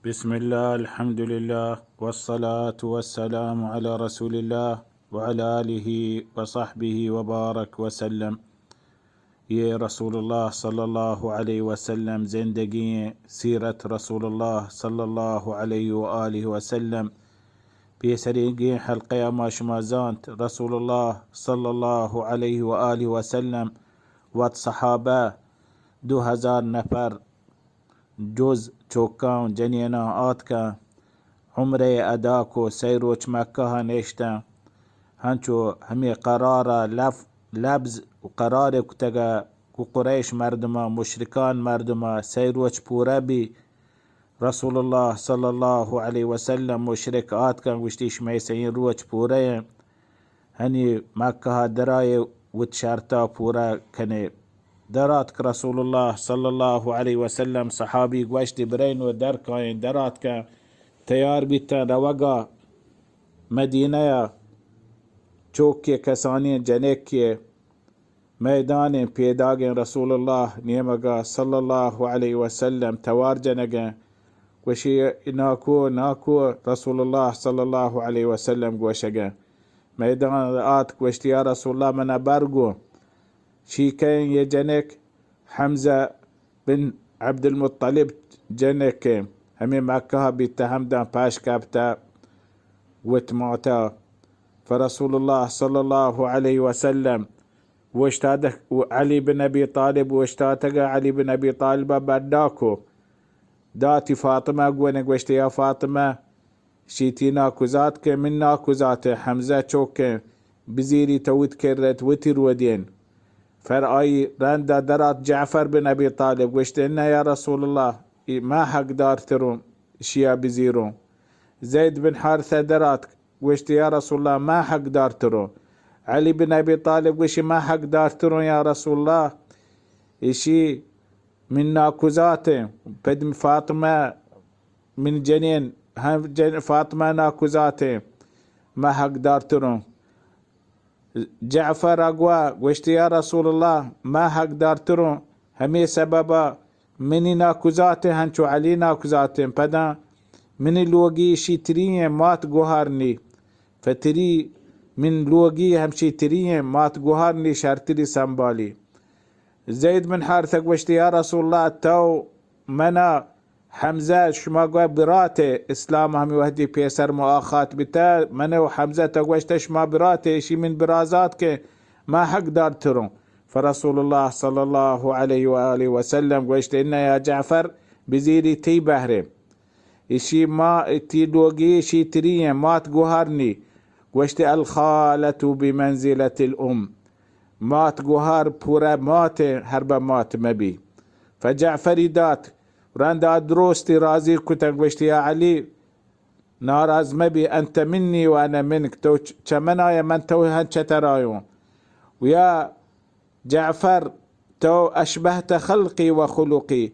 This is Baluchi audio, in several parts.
بسم الله، الحمد لله، والصلاة والسلام على رسول الله وعلى آله وصحبه وبارك وسلم. یہ رسول اللہ صلی اللہ علیہ وسلم زندگی، سیرت رسول اللہ صلی اللہ علیہ وآلہ وسلم. پیسریگیں حلقہ ما شما زانت، رسول اللہ صلی اللہ علیہ وآلہ وسلم وت صحابہ دو ہزار نفر جز چوکاں و جنیناں آتکاں، عمرہ ادا کو، سئے روچ مکہ ء نشتاں. ہنچو ہمے قرار ء لف-، لبز و قرار کتگ ء گوں قریش مردماں، مشرکان مردماں، سئے روچ پورہ بی. رسول اللہ صلی اللہ علیہ وسلم مشرک آتکاں، گوشتی، شمئے سئیں روچ پورہ ایں. ہنی مکہ ء درائے، وت شرطا پورا کنے. دراتک رسول اللہ صلی اللہ علیہ وسلم، صحابی گوشت، برین و در کائیں، دراتکاں، تیار بیتاں روگا مدینہ ء. چوکے کسانیں جنکے میدانیں پیداگیں رسول اللہ نیمگا صلی اللہ علیہ وسلم توار جنگیں، گوشی، ناکو، ناکو، رسول اللہ صلی اللہ علیہ وسلم گوشگیں. میدان آتک، گوشتی، یا رسول اللہ، منا بر گو. شیکیں یہ جنک حمزہ بن عبدالمطلب جنک، ہمیں مکہ بیتہ، ہمداں پش کپتہ وت ماتا. فرسول اللہ صلی اللہ علیہ وسلم گوشتہ، علی بن ابی طالب اوشتاتگہ، علی بن ابی طالب بڈا کو، داتی فاطمہ گونے، گوشتے، یا فاطمہ، شی تی ناکوزات کہ من ناکوزات، حمزہ چوکیں، بزیری تو وت کرت وتی رودین. فر آئی رندا درات جعفر بن ابی طالب، گوشتے، نہ یا رسول اللہ، ای ما حق دار تروں شیا بزیروں. زید بن حارثہ درات، گوشتی، یا رسول اللہ، ما حق دار تروں. علی بن ابی طالب گوشی، ما حق دار تروں یا رسول اللہ، ایشی من ناکوزاتیں، پد فاطمہ من جنین، ہم جن فاطمہ ناکوزاتیں، ما حق دار تروں. جعفر ء گوا گوشت، یا رسول اللہ، ما حق دار تروں، ہمے سبب ء منی ناکوزاتیں ہنچو علی ناکوزاتیں. پداں منی لوگی شی تری ایں، مات گوہار نی، فتری من لوگی ہمشی تری ایں، مات گوہار نی شرتری سنبالی. زید بن حارثہ گوشت، یا رسول اللہ، تو منا حمزہ شما گوہ برات، اسلام ہمیں وحدی پیسر مؤاخات بیتہ، من و حمزہ تو گوشتہ شما برات، اشی من برازات کہ ما حق دار تروں. فرسول اللہ صلی اللہ علیہ وآلہ وسلم گوشت، ان یا جعفر، بزیری تی بہرے، اشی ما تی لوگی اشی تری ایں، مات گوہار نی. گوشت، الخالة بمنزلة الام، مات گوہار پورا مات ہر بہ مات مبی. فجعفری دات، رند آ درستی راضی کتن، گوشتی، یا علی، ناراض مبی، انت منی و انا منک، تو چ-، چہ من آیا، من تو ہن چہ ترایوں. و یا جعفر، تو اشبہت خلقی و خلقی،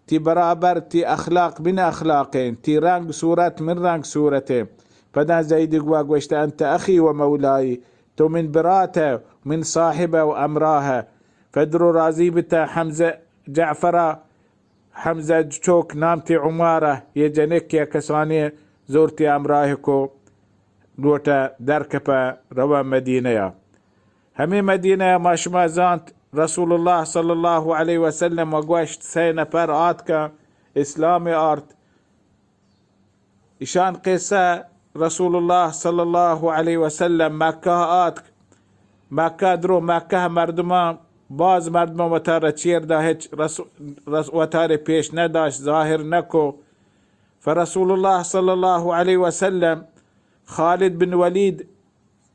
تی برابر، تی اخلاق من اخلاقیں، تی رنگ صورت من رنگ صورتیں. پدا زیدی گوا گوشت، انت اخی و مولائی، تو من برات، من صاحب و امراہ. فدرو راضی بتا حمزہ جعفرا، حمزہ چوک نام تی عمارہ، یہ جنک یا کسانی زورتی امراہ کو لوٹا درکپا روا مدینہ یا. ہمیں مدینہ ما شما زانت رسول اللہ صلی اللہ علیہ وسلم و گوشت، سئے نفر آتکاں اسلام آرت. ایشان قصہ رسول اللہ صلی اللہ علیہ وسلم مکہ آتک، مکہ درو، مکہ مردمان، باز مردمان وتارا چیر دا، ہچ رس-، رس-، وتارے پیش نداشت، ظاہر نکو. فرسول اللہ صلی اللہ علیہ وسلم خالد بن ولید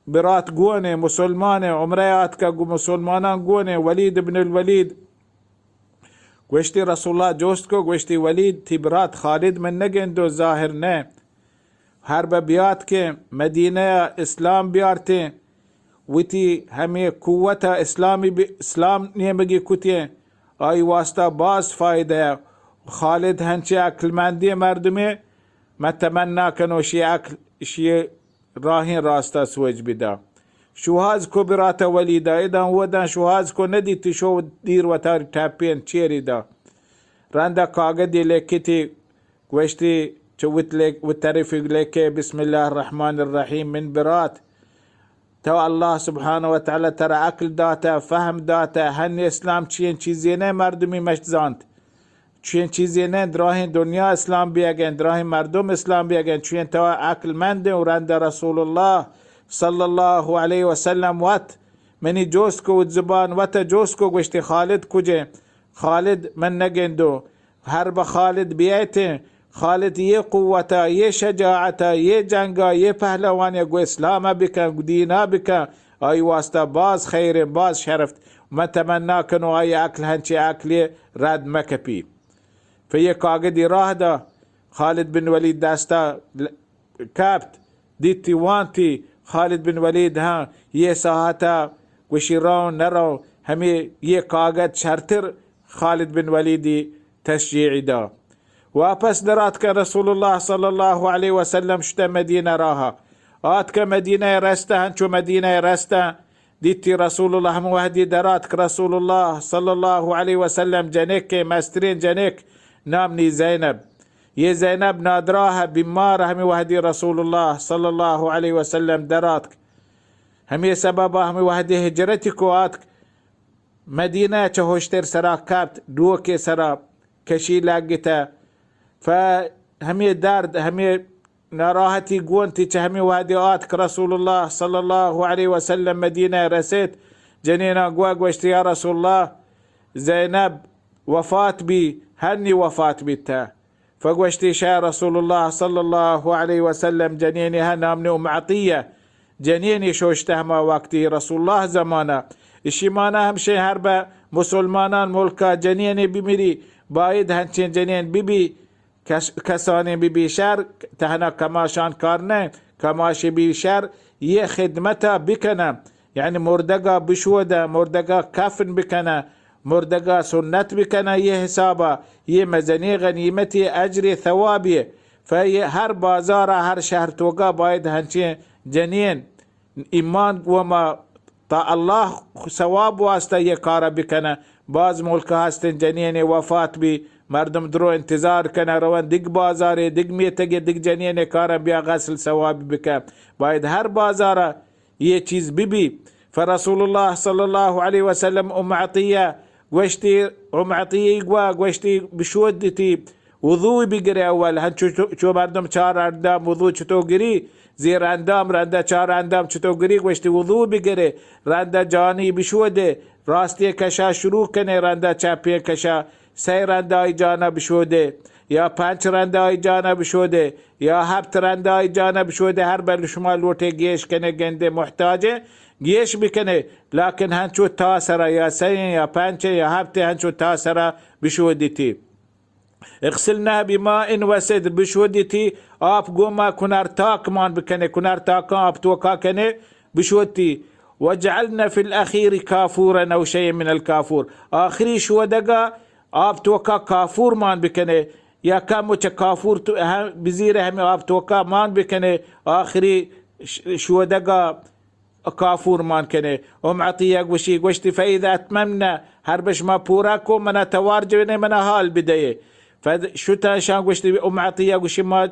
برات گونے، مسلمانے، عمرہ آتکا گو مسلمانان گونے، ولید ابن الولید. گوشتی رسول اللہ جوست کو، گوشتی، ولید، تی برات خالد من نگندو، ظاہر نہ. ہر بہ بیات کہ مدینہ اسلام بیارتیں، وتی ہمیں قوت اسلامی بی-، اسلام نیمگی کتیں، آئی واسطہ باز فائدہ. خالد ہنچے عقل مندی مردمے، من تمنا کنو شی عقل، شی راہیں راستا سوج بدا. شوہاز کو برات ولیدا، اداں وداں شوہاز کو ندیتی، شو دیر وتاری ٹپین چیری دا. رندا کاگدی لکھتی، گوشتی، چو وت لے-، وت طرف لے کے بسم اللہ الرحمن الرحیم من برات۔ تو اللہ سبحانہ و تعالی ترا عقل داتا، فہم داتا، ہن اسلام چین چیزی نے مردمی مشت زانت۔ چین چیزی نے دراہیں دنیا اسلام بیگن، دراہیں مردم اسلام بیگن، چین تو عقل مندیں و رند رسول اللہ صلی اللہ علیہ وسلم وت منی جوست کو، وت زبان وت جوست کو، گوشتی خالد کجے؟ خالد من نگندو۔ ہر بہ خالد بیایتیں۔ خالد یہ قوتا، یہ شجاعتا، یہ جنگا، یہ پہلوانی گو اسلام بکن، گو دینا بکن، آئی واسطہ باز خیر، باز شرفت۔ من تمنا کنو آئی عقل ہنچے عقلی رد مکپی۔ پہ یہ کاگدی راہ دا، خالد بن ولید دستا ل-، کپت، دیتی وانتی، خالد بن ولید ہاں یہ ساعتا گوشی رو نہ رو، ہمیں یہ کاگد شرتر خالد بن ولیدی تشجیعی دا۔ واپس دراتکن رسول اللہ صلی اللہ علیہ وسلم شتہ مدینہ راہا۔ آتکن مدینہ رستہ، ہنچو مدینہ رستہ، دیتی رسول اللہ ہم وحدی دراتک رسول اللہ صلی اللہ علیہ وسلم جنک، مسترین جنک، نام نی زینب۔ یہ زینب نادراہ بیمار، ہمیں وحدی رسول اللہ صلی اللہ علیہ وسلم دراتک۔ ہمیں سبب ہمیں وحدی ہجرت کو آتک مدینہ چہ ہشتر سرا کپت، ڈوکے سرا کشی لگتہ۔ ف ہمیں درد، ہمیں ناراحتی گونتی چہ ہمیں وحدی آتک رسول اللہ صلی اللہ علیہ وسلم مدینہ رسیت۔ جنینا گوا گوشت، یا رسول اللہ، زینب وفات بی، ہنی وفات بیتہ۔ فگوشتی، شہ رسول اللہ صلی اللہ علیہ وسلم جنینی ہا نام نی ام عطیہ، جنینی شوشتہ ہما وقتی رسول اللہ زمانہ۔ اشی مانا ہمشہ ہر بہ مسلمانان ملکا جنینی بمری، باید ہنچین جنین ببی، کس-، کسانی ببی شر، تہنا کماشان کار نہ، کماشی بی شر، یہ خدمتا بکنہ۔ یعنی مردگا بشودہ، مردگا کفن بکنہ، مردگا سنت بکنہ، یہ حسابا، یہ مزنی غنیمتی اجر ثوابی۔ فہ یہ ہر بازارا، ہر شہر توکا باید ہنچین جنین ایمان گوما تا اللہ ثواب واسطہ یہ کارا بکنہ۔ باز ملک ہستن جنین وفات بی، مردم درو انتظار کنہ، روان دگ بازارے، دگ میتگے، دگ جنین کارا بیا غسل ثواب بکن۔ باید ہر بازارا یہ چیز ببی۔ فرسول اللہ صلی اللہ علیہ وسلم ام عطیہ گوشتی، ام عطیہ گوا گوشتی بشودتی وضو بگرے اول، ہنچو چو، چو مردم چار اندام وضو چتو گری، زیر اندام رندا چار اندام چتو گری، گوشتی وضو بگرے، رندا جانی بشودے، راستی کشا شروع کنے، رندا چپی کشا سئے رند آئی جانا بشودے، یا پنچ رند آئی جانا بشودے، یا ہپت رند آئی جانا بشودے، ہر بل شما لوٹے گیش کنے گندے محتاجے، گیش بکنے، لیکن ہنچو تا سرا یا سئے یا پنچ یا ہپت ہنچو تا سرا بشودیتی۔ اغسلنها بماء وسدر، بشودیتی آپ گوما کنار تاک مان بکنے، کنار تاکاں آپ توکا کنے، بشوتی، واجعلن في الأخير كافورا أو شيئا من الكافور، آخری شودگا آپ توکا کافور مان بکنے، یا کم چہ کافور تو، ہم، بزیر ہمیں آپ توکا مان بکنے، آخری ش-، شودگا کافور مان کنے۔ ام عطیہ گوشی، گوشتی، فإذا أتممن، ہر بش ما پورا کو، منا توار جونے، منا حال بدئے۔ فد شتن شان گوشتی، ام عطیہ گوشی، ما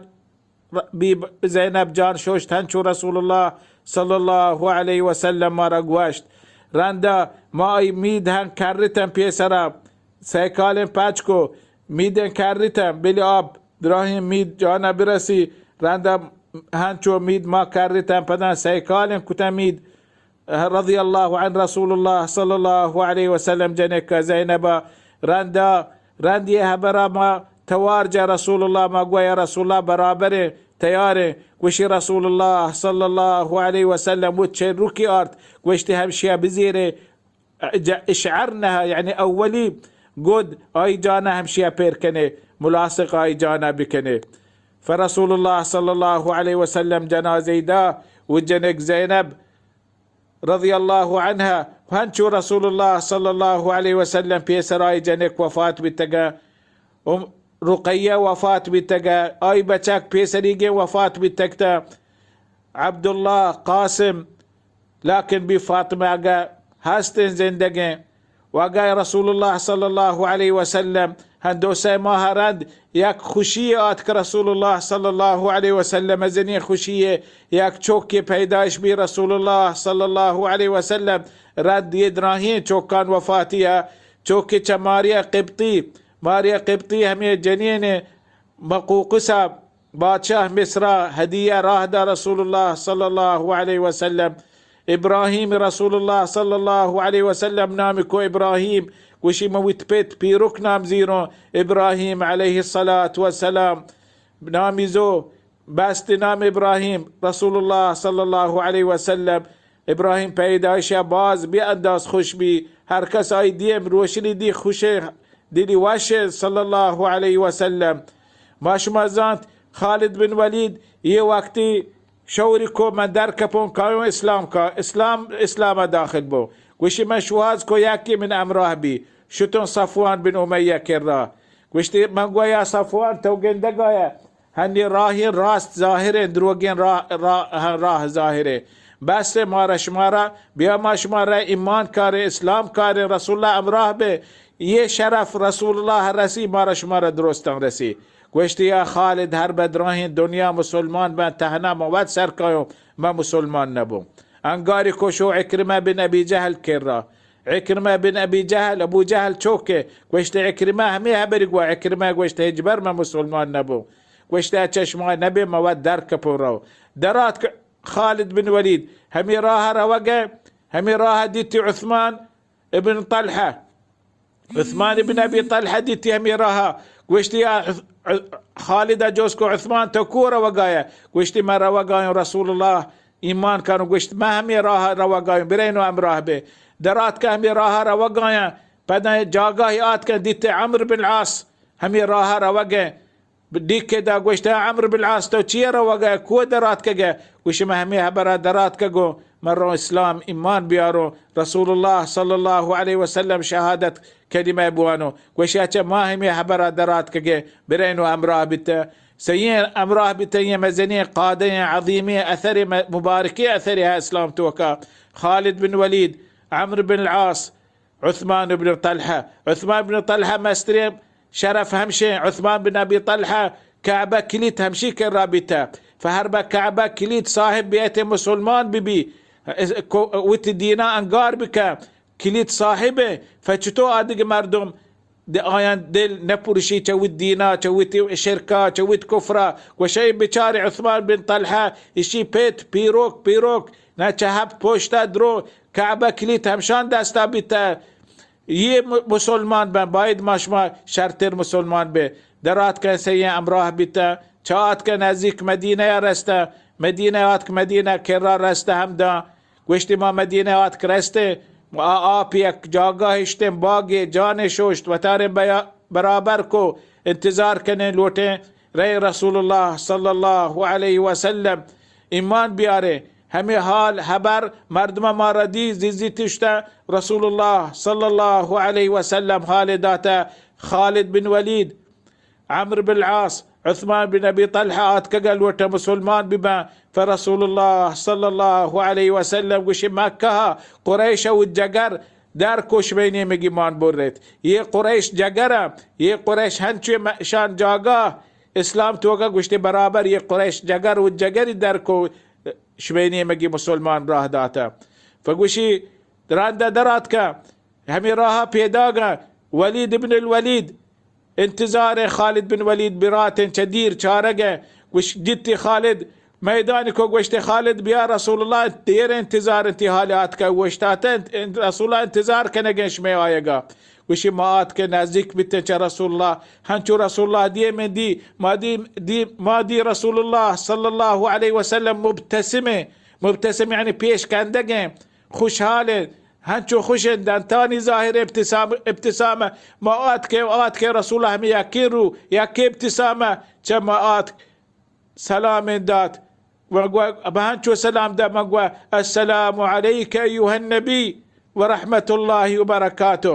بی زینب جان شوشت ہنچو رسول اللہ صلی اللہ علیہ وسلم مارا گوشت۔ رندا ما ای مید ہن کرتن پیسرا، سیکالیں پچ کو، میدیں کرتن، بلی آپ دراہیں مید جانا برسی، رندا ہنچو مید ما کرتن، پدا سیکالیں کتن مید۔ رضی اللہ عن رسول اللہ صلی اللہ علیہ وسلم جنک زینب رندا، رند یہ حبرا ما توار جا رسول اللہ، ما گویا رسول اللہ برابر تیار۔ گوشی رسول اللہ صلی اللہ علیہ وسلم و چہ رکی آرت، گوشتی ہمشیا بزیرے، ج-، اشعرنها، یعنی اولی گد آئی جانا ہمشیا پیر کنے، ملاصق آئی جانا بکنے۔ فرسول اللہ صلی اللہ علیہ وسلم جنازہ دا و جنک زینب رضی اللہ عنہا، ہنچو رسول اللہ صلی اللہ علیہ وسلم پیسر آئی جنک وفات بیتگا، ام رقیہ وفات بیتگا، آئی بچک پیسریگیں وفات بیتگتا، عبداللہ، قاسم، لیکن بی فاطمہ اگہ ہستیں زندگیں، و اگہ رسول اللہ صلی اللہ علیہ وسلم ہن دو سئے ماہ رند یک خوشی آتک رسول اللہ صلی اللہ علیہ وسلم، مزنیں خوشی، یک چوکے پیدائش بی رسول اللہ صلی اللہ علیہ وسلم۔ رند یہ دراہیں چوکان وفاتی ء، چوکے چہ ماریا قبطی، ماریا قبطی ہمیں جنین مقوقسا بادشاہ مصرا ہدیہ راہ دا رسول اللہ صلی اللہ علیہ وسلم۔ ابراہیم رسول اللہ صلی اللہ علیہ وسلم نام کو ابراہیم، گوشی من وت پت پیرک نام زیروں ابراہیم علیہ الصلاة والسلام۔ نامی زو بست نام ابراہیم رسول اللہ صلی اللہ علیہ وسلم۔ ابراہیم پیدائش باز بے انداز خوش بی، ہر کس آئی دیم روشنی دی خوش، دلی وش صلی اللہ علیہ وسلم۔ ما شما زانت خالد بن ولید یہ وقتی شوری کو من در کپون کایوں اسلام کا، اسلام، اسلام داخل بو۔ گوشی من شواز کو یکی من امراہ بی، شتون صفوان بن امیہ کرا۔ گوشتی من گویا صفوان تو گندگایا ہنی راہیں راست ظاہریں، دروگیں راہ، راہ، راہ ظاہریں۔ بس مارا شمارا، بیا ما شمارا ایمان کاریں، اسلام کاریں، رسول اللہ امراہ بے۔ یہ شرف رسول اللہ رسی، مارا شمارا درستان رسی۔ گوشتی یا خالد، ہر بدراہیں دنیا مسلمان بن، تہنا ما وت سر کایوں، ما مسلمان نبوں۔ انگاری کوشو عکرمہ بن ابی جہل کرا۔ عکرمہ بن ابی جہل، ابو جہل چوکے، گوشت عکرمہ ہمیں حبر گوا۔ عکرمہ گوشت ہچبر من مسلمان نبوں۔ گوشت اچھا شما نبے، ما وت در کپو رو۔ درات ک-، خالد بن ولید ہمیں راہ روگے، ہمیں راہ دیتی عثمان ابن طلحہ۔ عثمان ابن ابی طلحہ دیتی ہمیں راہ، گوشتی آ عث-، خالد جوز کو عثمان تو کو روگایا؟ گوشتی من روگایوں رسول اللہ ایمان کنو۔ گوشت من ہمیں راہ روگایوں، برینو ہمراہ بے۔ درات کہ ہمیں راہ روگایاں، پدا جاگاہی آت کہ دیتے عمرو بن عاص ہمیں راہ روگے۔ ڈیکے دا گوشت عمرو بن عاص تو چیئے روگے، کو درات کگے؟ گوشی من ہمیں حبرہ درات کگو، من رو اسلام ایمان بیارو، رسول اللہ صلی اللہ علیہ وسلم شہادت کلمہ بوانو۔ گوشی اچھا ما ہمیں حبرہ درات کگے، برینو ہمراہ بیتے۔ سیئیں ہمراہ بیتے، یہ مزنیں قادیں عظیمیں اثر م-، مبارکیں اثر ہے اسلام توکا۔ خالد بن ولید، عمرو بن العاص، عثمان بن طلحہ۔ عثمان بن طلحہ مستریں شرف ہمشیں۔ عثمان بن ابی طلحہ کعبہ کلیت ہمشی کرا بیتہ۔ فہر بہ کعبہ کلیت صاحب بیت مسلمان بی بی، کو-، وتی دینا انگار بکہ۔ کلیت صاحب، فچتو آدگ مردم د-، آیان دل نپرشی چہ وت دینا، چہ وت شرکا، چہ وت کفرا۔ گوشے بچار عثمان بن طلحہ، اشی پت، پیروک، پیروک، نہ چہ ہپت پشتا درو، کعبہ کلیت ہمشان دستا بیتہ۔ یہ م-، مسلمان بن، باید ما شما شرتر مسلمان بے۔ درات کہ سیئیں ہمراہ بیتہ، چہ آتکہ نزدیک مدینہ رستہ، مدینہ آتک مدینہ کرا رستہ ہمدا۔ گوشتی ما مدینہ آتک رستیں، آ-، آپ یک جاگاہ اشتیں، باگے جانے شوشت، وتارے بیا-، برابر کو، انتظار کنیں لوٹیں، رئے رسول اللہ صلی اللہ علیہ وسلم ایمان بیاریں۔ ہمیں حال حبر مردم مارا دی، زیزی تشتہ، رسول اللہ صلی اللہ علیہ وسلم حال داتہ۔ خالد بن ولید، عمرو بن العاص، عثمان بن ابی طلحہ آتکگا لوٹا مسلمان ببن، فرسول اللہ صلی اللہ علیہ وسلم گوشی مکہ قریش و جگر در کو شمئے نیمگی مان بریت۔ یہ قریش جگر، یہ قریش ہنچو م-، شان جاگا اسلام توگا گوشتی برابر یہ قریش جگر و جگری در کو شمئے نیمگی مسلمان راہ داتا۔ فگوشی رندا دراتکا ہمیں راہ پیداگا ولید ابن الولید انتظار خالد بن ولید براتیں چہ دیر چارگ ء۔ گوش جتی خالد میدان کو گوشت خالد بیا رسول اللہ دیر انتظار انتی حال آتکا اوشتاتہ انت-، انت-، رسول اللہ انتظار کنگیں شمے آیگا۔ گوشی ما آتکے نزدیک بیتیں چہ رسول اللہ، ہنچو رسول اللہ دیے میں دی، ما دی، دی، ما دی رسول اللہ صلی اللہ علیہ وسلم مبتسمیں، مبتسم یعنی پیش کندگیں، خوشحالیں، ہنچو خوشیں دنتانی ظاہر ابتسام، ابتسام۔ ما آتکے، آتکے رسول اللہ ہمیں یکے رو، یکے ابتسام چہ ما آتک سلام دات۔ و گو-، بہ ہنچو سلام دات، ما گو السلام علیک ایها النبی و رحمت اللہ و برکاتہ۔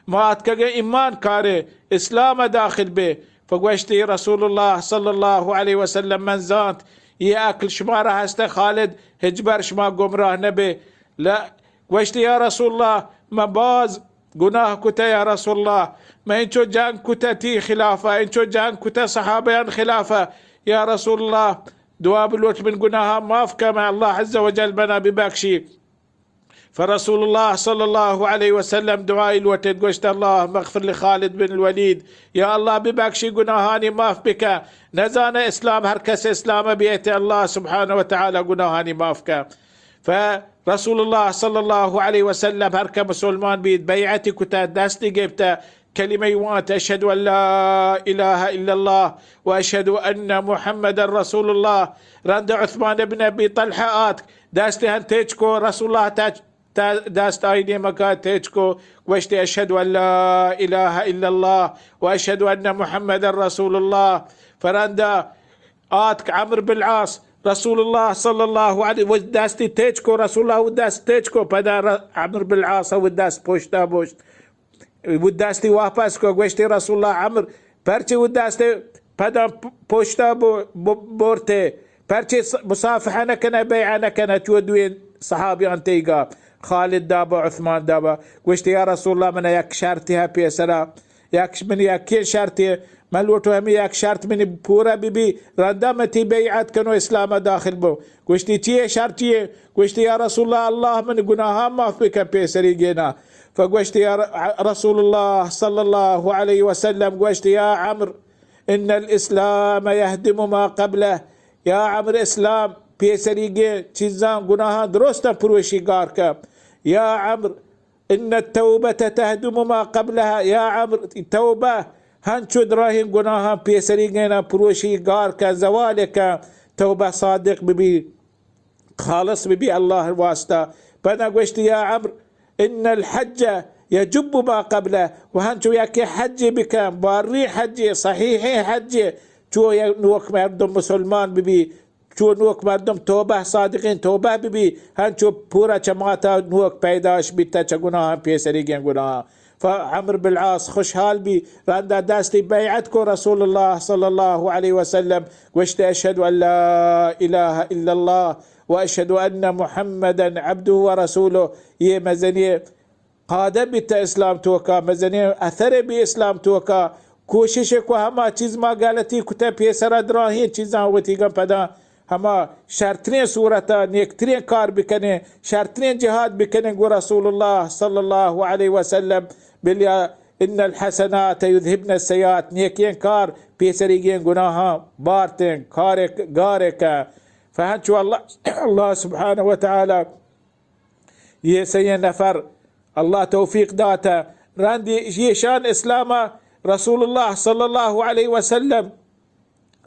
ما آتکگے ایمان کارے، اسلام داخل بے۔ فگوشتی رسول اللہ صلی اللہ علیہ وسلم من زانت یہ عقل شمارا ہست خالد، ہچبر شما گمراہ نبے۔ لا، گوشتی یا رسول اللہ، من باز گناہ کتہ یا رسول اللہ، من انچو جنگ کتہ تی خلافہ، انچو جنگ کتہ صحابیان خلافہ، یا رسول اللہ، دعا بلوٹ من گناہاں معاف کن، من اللہ عز و جل منا ببخشی۔ فرسول اللہ صلی اللہ علیہ وسلم دعائی لوٹت، گوشت، اللهم اغفر لخالد بن الولید، یا اللہ ببخشی گناہانی معاف بکن۔ نزانہ اسلام ہر کس اسلام بیت اللہ سبحانہ و تعالی گناہانی معاف کن۔ فرسول اللہ صلی اللہ علیہ وسلم ہر کہ مسلمان بیت، بیعتی کتہ، دستی گپتہ، کلمہ وانت، اشهد ان لا اله الا الله و اشهد ان محمد رسول الله۔ رند عثمان ابن ابی طلحہ آتک، دستی ہن تیچ کو، رسول اللہ تچ تا دست آئی نیمگا تیچ کو، گوشتی، اشهد ان لا اله الا الله و اشهد ان محمد رسول الله۔ فرندا آتک عمرو بن العاص، رسول اللہ صلی اللہ علیہ و دستی تیچ کو، رسول اللہ و دست تیچ کو، پدا ر-، عمرو بن العاص و دست پشتا بوشت، و دستی واپس کو، گوشتی، رسول اللہ، عمرو، پرچی و دست پدا پ-، پشتا بو-، ب-، برتے، پرچی س-، مصافحہ نکنہ، بیعہ نکنہ، چو دوین صحابیان تیگا، خالد دابا، عثمان دابا، گوشتی، یا رسول اللہ، من یک شرطی ہے پیسرا، یک ش-، منی یکیں شرطے، من لوٹو ہمے یک شرط منی پورا بہ بی، رندا من تی بیعت کنو، اسلام داخل بو۔ گوشتی، چیے شرط چیے؟ گوشتی، یا رسول اللہ، اللہ من گناہاں معاف بکن پیسری گینا۔ فگوشتی، یا ر-، رسول اللہ صلی اللہ علیہ وسلم گوشتی، یا عمرو، ان الاسلام یهدم ما قبله، یا عمرو، اسلام پیسری گے چیزاں گناہاں درستاں پروشی گار کا۔ یا عمرو، ان التوبة تهدم ما قبلها، یا عمرو، توبہ ہنچو دراہیں گناہاں پیسریگینا پروشی گار کا، زوال کا، توبہ صادق بہ بی، خالص بہ بی اللہ واسطہ۔ پدا گوشت، یا عمرو، ان الحج یجب ما قبله، و ہنچو یکے حج بکن، باری حج، صحیح حج، چو یک نوک مردم مسلمان بہ بی، چو نوک مردم توبہ، صادقین توبہ بہ بی، ہنچو پورا چہ ماتا نوک پیداش بیتا چہ گناہاں، پیسریگیں گناہاں۔ فعمرو بن العاص خوشحال بی، رندا دستی بیعت کو رسول اللہ صلی اللہ علیہ وسلم، گوشت، اشهد ان لا اله الا الله و اشهد ان محمدا عبده و رسوله۔ یہ مزنی قادم بیتہ اسلام توکا، مزنیں اثرے بی اسلام توکا، کوشش کو ہما چیز ما غلطی کتہ پیسرا دراہیں چیزاں وتیگاں پدا ہما شرتریں صورتا نیکتریں کار بکنیں، شرتریں جہاد بکنیں گو رسول اللہ صلی اللہ علیہ وسلم، بلیا ان الحسنات یذهبن السیئات، نیکیں کار پیسریگیں گناہاں بارتیں، کارے گارے کن۔ فہنچو اللہ، اللہ سبحانہ و تعالی یہ سئیں نفر اللہ توفیق داتہ، رندی ایشان اسلاما رسول اللہ صلی اللہ علیہ وسلم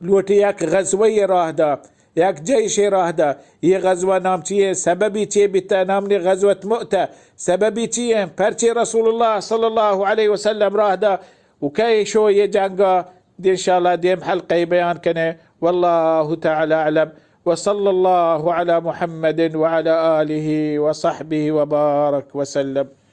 لوٹی یک غزوہ راہ دا، یک جیش راہ دا۔ یہ غزوہ نام چیے؟ سببی چیے بیتا؟ نام نی غزوۃ مؤتہ۔ سببی چیے؟ پرچے رسول اللہ صلی اللہ علیہ وسلم راہ دا و کئے شو یہ جنگا؟ ان شاء اللہ دیم حلقہ بیان کنے۔ واللہ تعالی اعلم۔ وصلی اللہ علی محمد وعلی آلہ وصحبہ وبارک وسلم۔